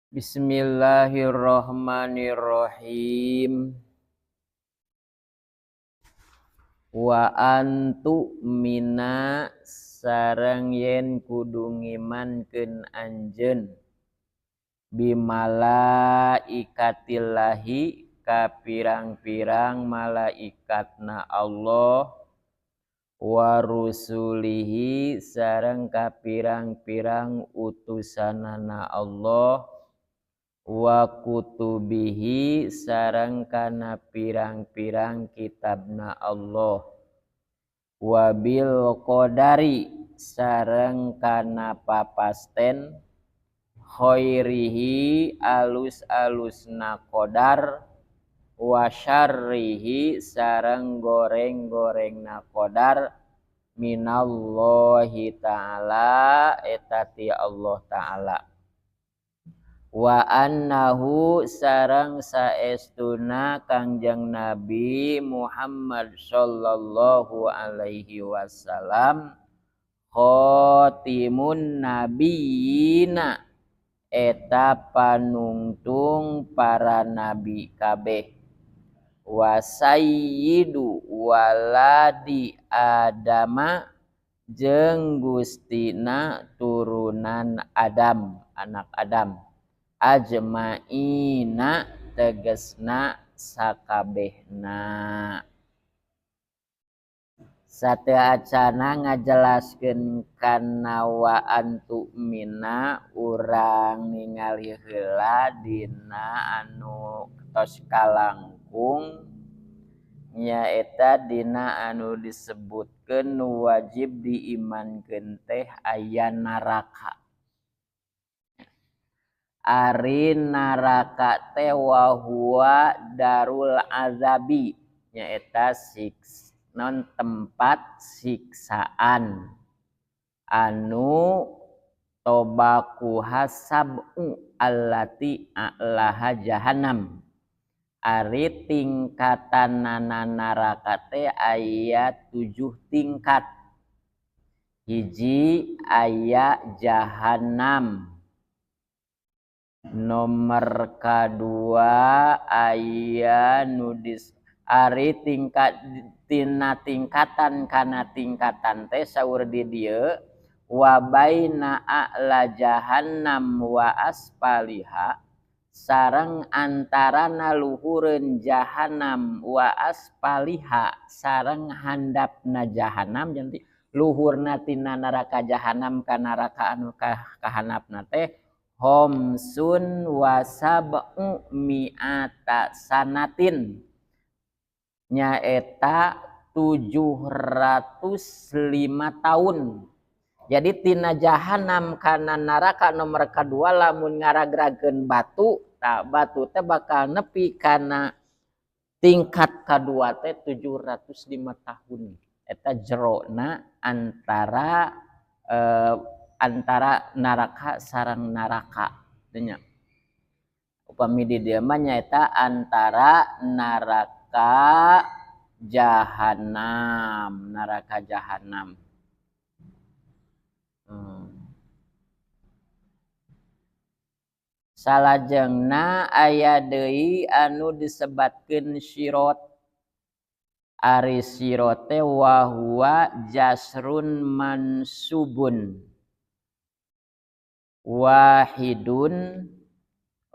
Bismillahirrahmanirrahim. Wa antu mina sareng yen kudu ngimankeun anjeun bimalaikatillahi ka pirang-pirang malaikatna Allah wa rusulihi sareng ka pirang-pirang utusanana Allah wa kutubihi sareng kana pirang-pirang kitabna Allah wa bil qadari sareng kana papasten khairihi alus-alusna qadar wa syarrihi sareng goreng-gorengna qadar minallahi ta'ala eta ti Allah ta'ala wa annahu sareng saestuna Kangjeng Nabi Muhammad sallallahu alaihi wasallam khatimun nabiyina eta panungtung para nabi kabeh wa sayyidu waladi adama jeung gustina turunan Adam, anak Adam ajmaina tegesna sakabehna. Sateu acana ngajelaskeun kana wa antu mina urang ningali heula dina anu tos kalangkung nyaeta dina anu disebutkeun nu wajib diimankeun teh aya neraka. Ari neraka teh wa huwa darul azabi nyaeta non tempat siksaan anu tobakuha sab'u allati a'laha jahannam. Ari tingkatanana neraka teh aya 7 tingkat. Hiji aya jahannam, nomor kadua aya nudis ari tingkat tina tingkatan kana tingkatan teh saur di dieu wa baina a'la jahannam wa asfaliha sareng antarana luhureun jahannam wa asfaliha sareng handapna jahannam, jadi luhurna tina neraka jahannam ka neraka anu kahandapna teh homsun wa sab'u mi'ata sanatin nyaeta 705 tahun. Jadi tina jahanam kana neraka nomor kadua lamun ngaragrageun batu, tak batu teh bakal nepi kana tingkat kadua teh 705 tahun. Eta jerona antara antara neraka sareng neraka nya. Upami di dieu mah nyaeta antara neraka jahanam, neraka jahanam. Salajengna aya deui anu disebatkeun sirot. Ari sirot teh wa huwa jasrun mansubun wahidun,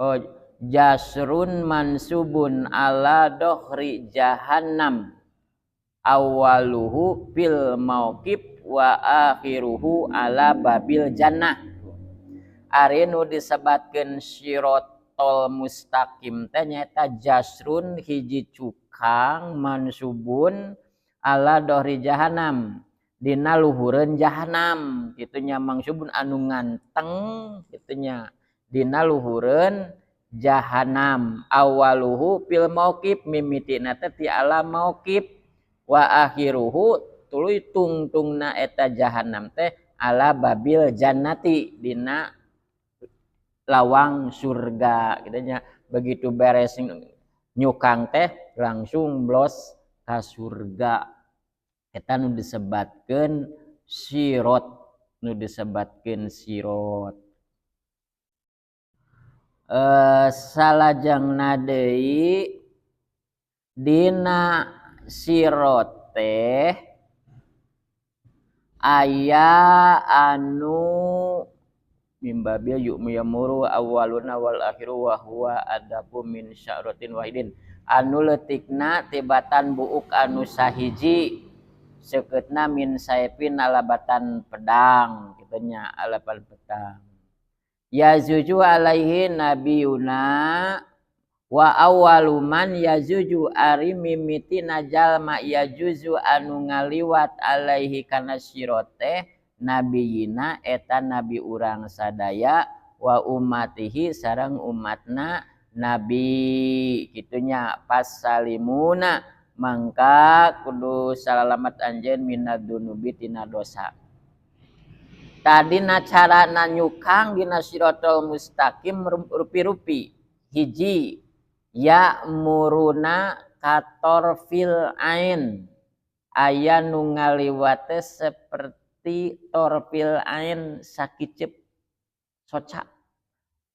oh, jasrun mansubun ala dohri jahannam awaluhu fil mauqif wa akhiruhu ala babil jannah. Ari nu disebatkeun sirotol mustaqim teh nyaeta jasrun hiji cukang mansubun ala dohri jahannam dina luhureun jahanam kitu nya, mangsubun anu nganteng kitu nya dina luhureun jahanam awaluhu fil mauqif mimitina teh ti ala mauqif wa akhiruhu tuluy tungtungna eta jahanam teh ala babil jannati dina lawang surga kitu nya. Begitu beres nyukang teh langsung blos ka surga. Eta nu disebatkeun sirot, nu disebatkeun sirot. Salajengna deui dina sirot teh aya anu mimbabil yu'miyamuru awaluna wal akhiru wa huwa adabu min sya'ratin wahidin anu leutikna tibatan buuk anu sahiji seukeutna min saepin alabatan pedang kitu nya alaban pedang yazuju alaihi nabiyuna wa awwalu man yazuju ari mimitina jalma yajuzu anu ngaliwat alaihi kana sirote nabiyina eta nabi urang sadaya wa ummatihi sareng umatna nabi kitunya pasalimuna mangka kudu salalamat anjeun minadzunubi tina dosa. Tadina carana nyukang dina siratal mustaqim rupi-rupi hiji ya muruna katorfil ain aya nu ngaliwate seperti torfil ain sakicep soca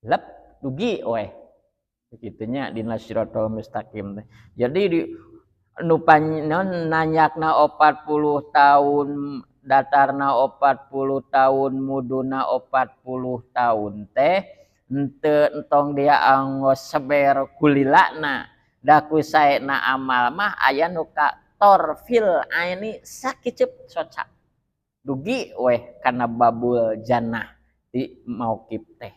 lep dugi weh begitunya dina siratal mustaqim teh. Jadi di nu nanyakna 40 tahun datarna 40 tahun muduna 40 tahun teh henteu entong dia anggo seber kulilana da ku saena amal mah aya nu ka torfil aini sakicep soca dugi weh kana babul jannah di mauqif teh.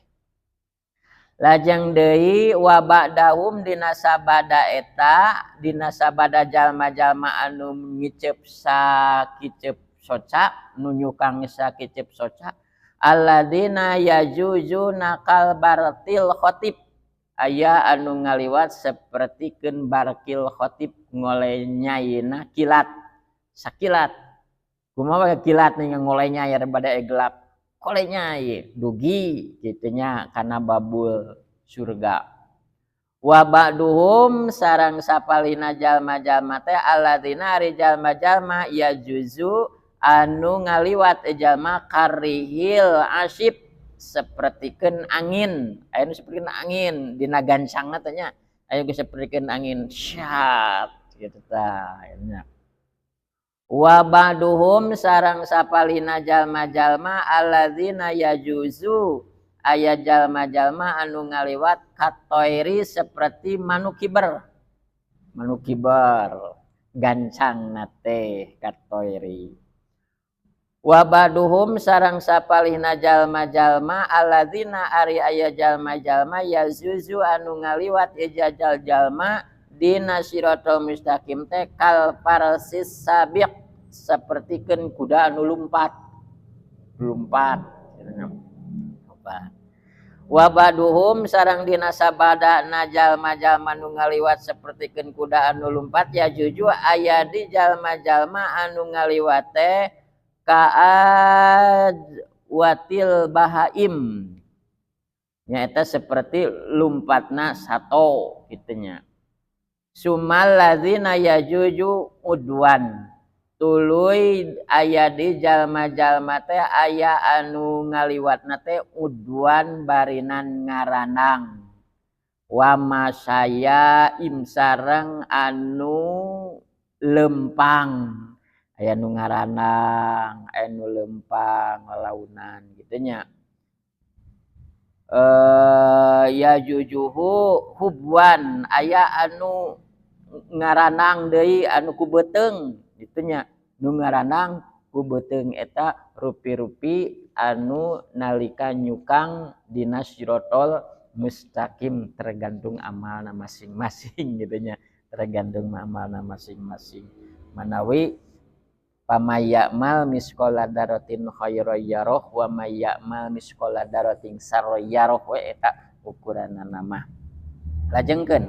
Lajeng deui wa ba'dahum dina sabada eta dina sabada jalma-jalma anu ngicep sakicep soca nu nyukang sakicep soca alladzina yajuzuna kal bartil khotib aya anu ngaliwat sapertikeun barkil khotib ngolenyayna kilat sakilat kumaha kilat nih ngolenya ya bade gelap kolenya dugi kitunya kana babul surga. Wa ba'duhum sareng sapalina jalma-jalma teh alladzina ari jalma-jalma yajuzu anu ngaliwat jalma karihil asib sapertikeun angin aya nu sapertikeun angin dina gancangna teh nya aya geus sapertikeun angin syat kitu tah nya. Wa ba'duhum sareng sapalina jalma-jalma alladzina yajuzu aya jalma-jalma anu ngaliwat katoiri seperti manuk kiber manuk kiber gancangna teh katoiri. Wa ba'duhum sareng sapalihna jalma-jalma alladzina ari aya jalma-jalma yazuzu anu ngaliwat ijajal jalma dina siratal mustaqim teh kal farsis sabiq sapertikeun kuda anu lumpat lumpat. Wa ba'duhum sareng dina sabada jalma-jalma anu ngaliwat sapertikeun kuda anu lumpat ya juju aya di jalma-jalma anu ngaliwat teh kaad watil bahaim nyaeta seperti lumpatna sato kitunya. Sumal ladzina yajuju udwan tuluy aya di jalma-jalma teh aya anu ngaliwatna teh udwan barinan ngaranang wa masaya im sareng anu lempang aya nu ngaranang aya nu lempang launan kitu nya. Ya jujuhu hubwan aya anu ngaranang deui anu ku beuteung kitu nya nu ngaranang ku beuteung eta rupi-rupi anu nalika nyukang dina siratal mustaqim tergantung amalna masing-masing kitu nya tergantung amalna masing-masing. Manawi pamay ya'mal misqala dzarratin khairan yarah wa may ya'mal misqala dzarratin syarran yarah we eta ukuranna mah. Lajengkeun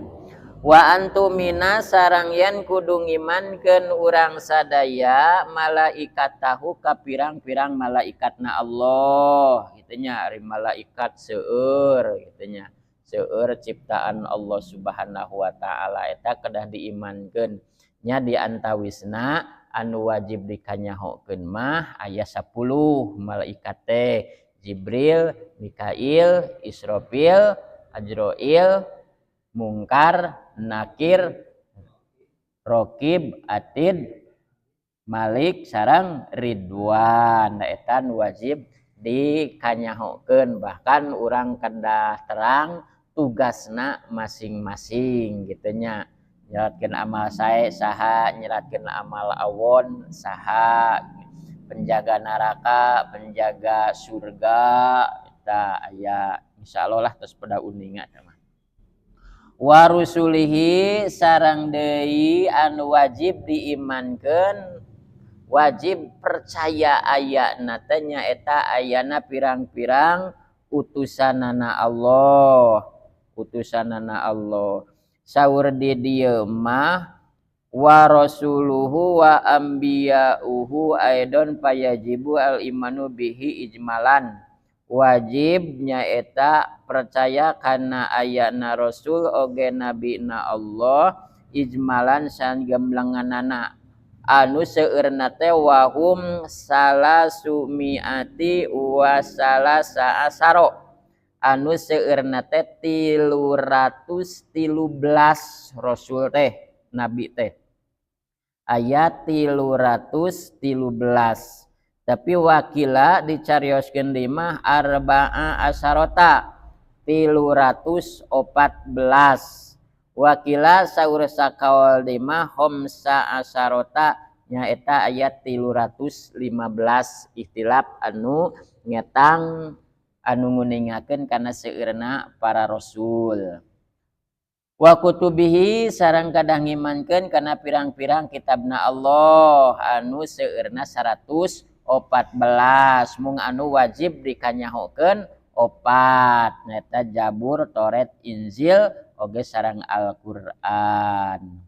wa antumina sareng yen kudu ngimankeun urang sadaya malaikatahu ka pirang-pirang malaikatna Allah kitu nya ari malaikat seueur kitu nya seueur ciptaan Allah Subhanahu wa taala eta kedah diimankeun nya di antawisna anu wajib dikanyahokeun mah aya 10 malaikat teh Jibril, Mikail, Israfil, Ajroil, Mungkar, Nakir, Rokib, Atid, Malik sareng Ridwan. Eta wajib dikanyahokeun, bahkan urang kedah terang tugasna masing-masing gitu nya. Nyeratkeun amal sae saha, nyeratkeun amal awon saha, penjaga neraka, penjaga surga eta aya insyaallah lah tos pada uninga mah. Wa rusulihi sareng deui anu wajib diimankeun, wajib percaya ayana teh nyaeta ayana pirang-pirang utusanana Allah, utusanana Allah. Saur di dieu mah wa rasuluhu wa anbiya'uhu aidon payajibu al imanu bihi ijmalan. Wajib nyaeta percaya kana ayana rasul oge nabina Allah ijmalan san gemblenganana. Anu seueurna teh wahum salasumiati wa salasa asaro. Anu seueurna teh 313 rasul teh nabi teh. Aya 313. Tapi wakila dicarioskeun deui mah arba'a asarota 314. Wakila saur sakaol deui mah khamsa asarota nyaeta aya 315 ikhtilaf anu ngetang anu nguningakeun kana seueurna para rasul. Wa kutubihi sareng kadah ngimankeun kana pirang-pirang kitabna Allah anu seueurna 114 mung anu wajib dikanyahokeun opat nyaeta Jabur, Taurat, Injil oge sareng Al-Qur'an.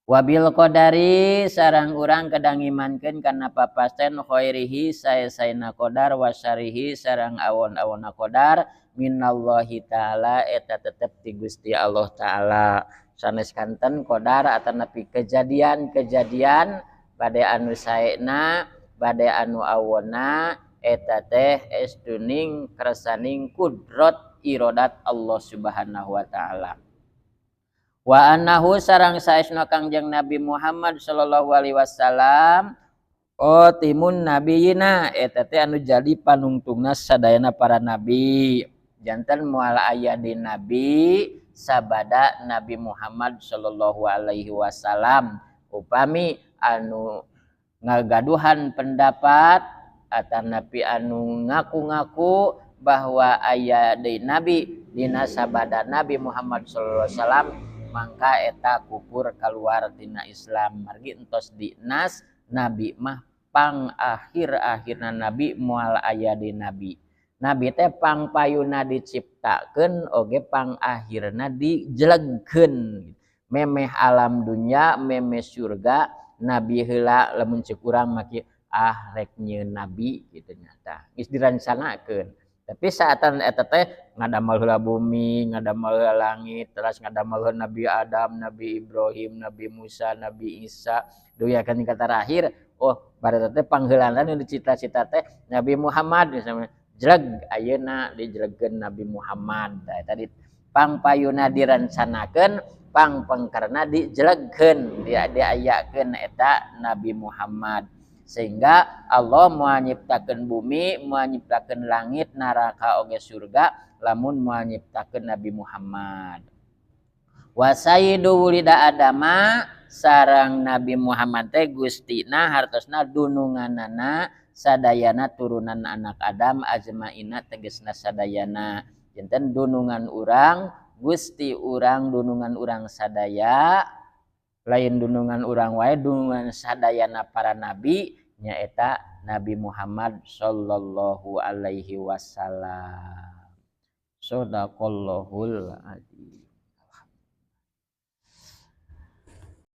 Wabil qadari sareng urang kedah ngimankeun kana papasten khairihi sae-saena qadar wa syarihi sareng awon-awonna qadar minallahi taala eta tetep ti Gusti Allah taala. Sanes kanten qadar atanapi kejadian-kejadian bade anu saena bade anu awonna eta teh estuning kersaning kudrat irodat Allah Subhanahu wa taala. Wa annahu sareng saesna Kangjeng Nabi Muhammad sallallahu alaihi wasallam khatimun nabiyina eta teh anu jadi panungtungna sadayana para nabi. Janten moal aya di nabi sabada Nabi Muhammad sallallahu alaihi wasallam. Upami anu ngagaduhan pendapat atanapi anu ngaku-ngaku bahwa aya deui nabi dina sabada Nabi Muhammad sallallahu alaihi wasallam mangka eta kufur keluar tina Islam. Margi entos dinas nabi mah pang akhir-akhirna nabi moal aya di nabi. Nabi teh pang payuna diciptakeun oge pang akhirna dijelegkeun. Memeh alam dunya memeh surga nabi heula lamun ceuk urang mah ah rek nyieun nabi kitu nya tah geus dirancanakeun. Tapi saatan eta teh ngadamel heula bumi, ngadamel heula langit, terus ngadamel heula Nabi Adam, Nabi Ibrahim, Nabi Musa, Nabi Isa, duya kan ka terakhir, oh bareta teh pangheulana nu dicita-cita teh Nabi Muhammad misalnya. Jeleg ayeuna dijelegkeun Nabi Muhammad. Tah eta pangpayuna dirancanakeun, pangpengkerna dijelegkeun, diayakeun eta Nabi Muhammad. Sehingga Allah moal nyiptakeun bumi, moal nyiptakeun langit, neraka oge surga lamun moal nyiptakeun Nabi Muhammad. Wa sayyidu wulida Adama sareng Nabi Muhammad teh gustina hartosna dununganana sadayana turunan anak Adam ajmaina tegesna sadayana. Janten dunungan urang, gusti urang, dunungan urang sadaya, lain dunungan urang wae, dunungan sadayana para nabi nyaeta Nabi Muhammad sallallahu alaihi wasallam. Shadaqallahul adzim.